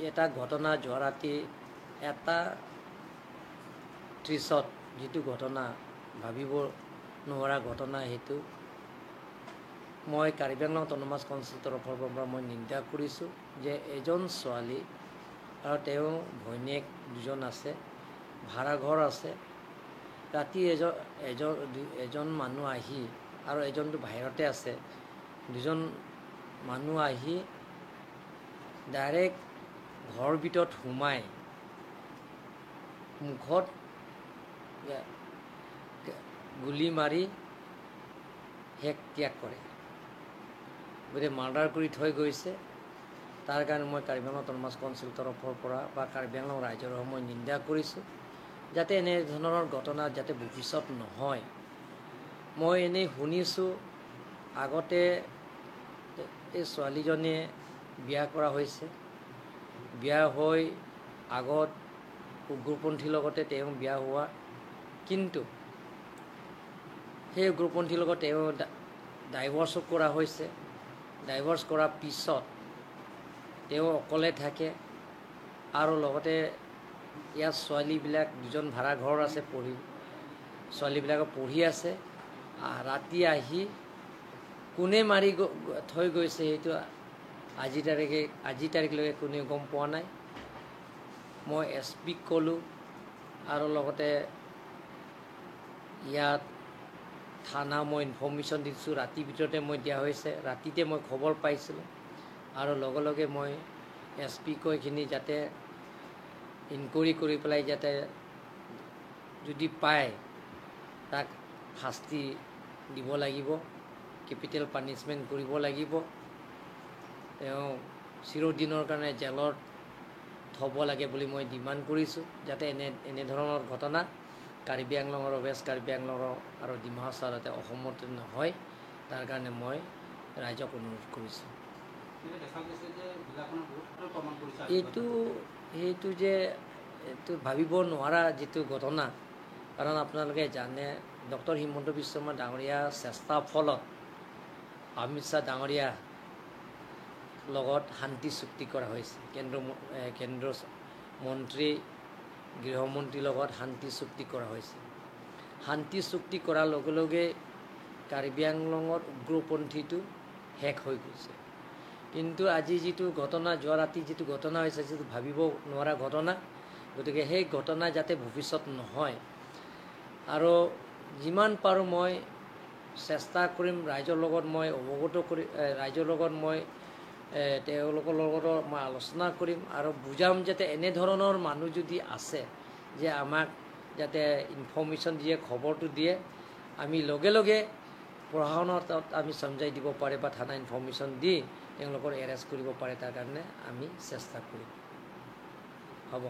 এটা ঘটনা যোৱা ৰাতি 1:30ত যিটো ঘটনা ভাবিব নোৱাৰা ঘটনা, সেইটো মই কাৰ্বি আংলং অট'নমাছ কাউন্সিল তৰফৰ পৰা মই নিন্দা কৰিছোঁ যে এজন ছোৱালী আৰু তেওঁ ভৈনীয়েক দুজন আছে, ভাড়াঘৰ আছে। ৰাতি এজন এজন এজন মানুহ আহি আৰু এজনটো বাহিৰতে আছে, দুজন মানুহ আহি ডাইৰেক্ট ঘৰৰ ভিতৰত সোমাই মুখত গুলি মাৰি শেষ ত্যাগ কৰে, গতিকে মাৰ্ডাৰ কৰি থৈ গৈছে। তাৰ কাৰণে মই কাৰ্বি আংলং অট'নমাছ কাউন্সিল তৰফৰ পৰা বা কাৰ্বি আংলং ৰাইজৰ হৈ মই নিন্দা কৰিছোঁ, যাতে এনেধৰণৰ ঘটনা যাতে ভৱিষ্যত নহয়। মই এনেই শুনিছোঁ আগতে এই ছোৱালীজনীয়ে বিয়া কৰা হৈছে, বিয়া হৈ আগত উগ্ৰপন্থীৰ লগতে তেওঁ বিয়া হোৱা, কিন্তু সেই উগ্ৰপন্থীৰ লগত তেওঁ ডাইভৰ্চো কৰা হৈছে। ডাইভৰ্চ কৰাৰ পিছত তেওঁ অকলে থাকে আৰু লগতে ইয়াত ছোৱালীবিলাক দুজন ভাড়া ঘৰ আছে, পঢ়ি ছোৱালীবিলাকে পঢ়ি আছে। ৰাতি আহি কোনে মাৰি থৈ গৈছে সেইটো আজি তাৰিখলৈকে কোনেও গম পোৱা নাই। মই এছ পিক ক'লোঁ আৰু লগতে ইয়াত থানা মই ইনফৰ্মেশ্যন দিছোঁ, ৰাতিৰ ভিতৰতে মই দিয়া হৈছে, ৰাতিতে মই খবৰ পাইছিলোঁ আৰু লগে লগে মই এছ পিক এইখিনি যাতে ইনকুৱাৰী কৰি পেলাই যাতে যদি পায় তাক শাস্তি দিব লাগিব, কেপিটেল পানিছমেণ্ট কৰিব লাগিব, তেওঁ চিৰদিনৰ কাৰণে জেলত থ'ব লাগে বুলি মই ডিমাণ্ড কৰিছোঁ, যাতে এনেধৰণৰ ঘটনা কাৰ্বি আংলঙৰ, ৱেষ্ট কাৰ্বি আংলঙৰ আৰু ডিমা হাছাও যাতে অসমত নহয়, তাৰ কাৰণে মই ৰাইজক অনুৰোধ কৰিছোঁ। এইটো যে এইটো ভাবিব নোৱাৰা যিটো ঘটনা, কাৰণ আপোনালোকে জানে ডক্টৰ হিমন্ত বিশ্ব শৰ্মা ডাঙৰীয়া চেষ্টাৰ ফলত অমিত শ্বাহ ডাঙৰীয়া লগত শান্তি চুক্তি কৰা হৈছে, কেন্দ্ৰ মন্ত্ৰী গৃহমন্ত্ৰীৰ লগত শান্তি চুক্তি কৰা হৈছে। শান্তি চুক্তি কৰাৰ লগে লগে কাৰ্বি আংলঙত উগ্ৰপন্থীটো শেষ হৈ গৈছে। কিন্তু আজি যিটো ঘটনা, যোৱা ৰাতি যিটো ঘটনা হৈছে, যিটো ভাবিব নোৱাৰা ঘটনা, গতিকে সেই ঘটনা যাতে ভৱিষ্যত নহয় আৰু যিমান পাৰোঁ মই চেষ্টা কৰিম, ৰাইজৰ লগত মই অৱগত কৰি ৰাইজৰ লগত মই তেওঁলোকৰ লগতো মই আলোচনা কৰিম আৰু বুজাম যাতে এনেধৰণৰ মানুহ যদি আছে যে আমাক যাতে ইনফৰ্মেশ্যন দিয়ে, খবৰটো দিয়ে, আমি লগে লগে প্ৰশাসনৰ তাত আমি চমজাই দিব পাৰে বা থানা ইনফৰ্মেশ্যন দি তেওঁলোকৰ এৰেষ্ট কৰিব পাৰে, তাৰ কাৰণে আমি চেষ্টা কৰিম। হ'ব।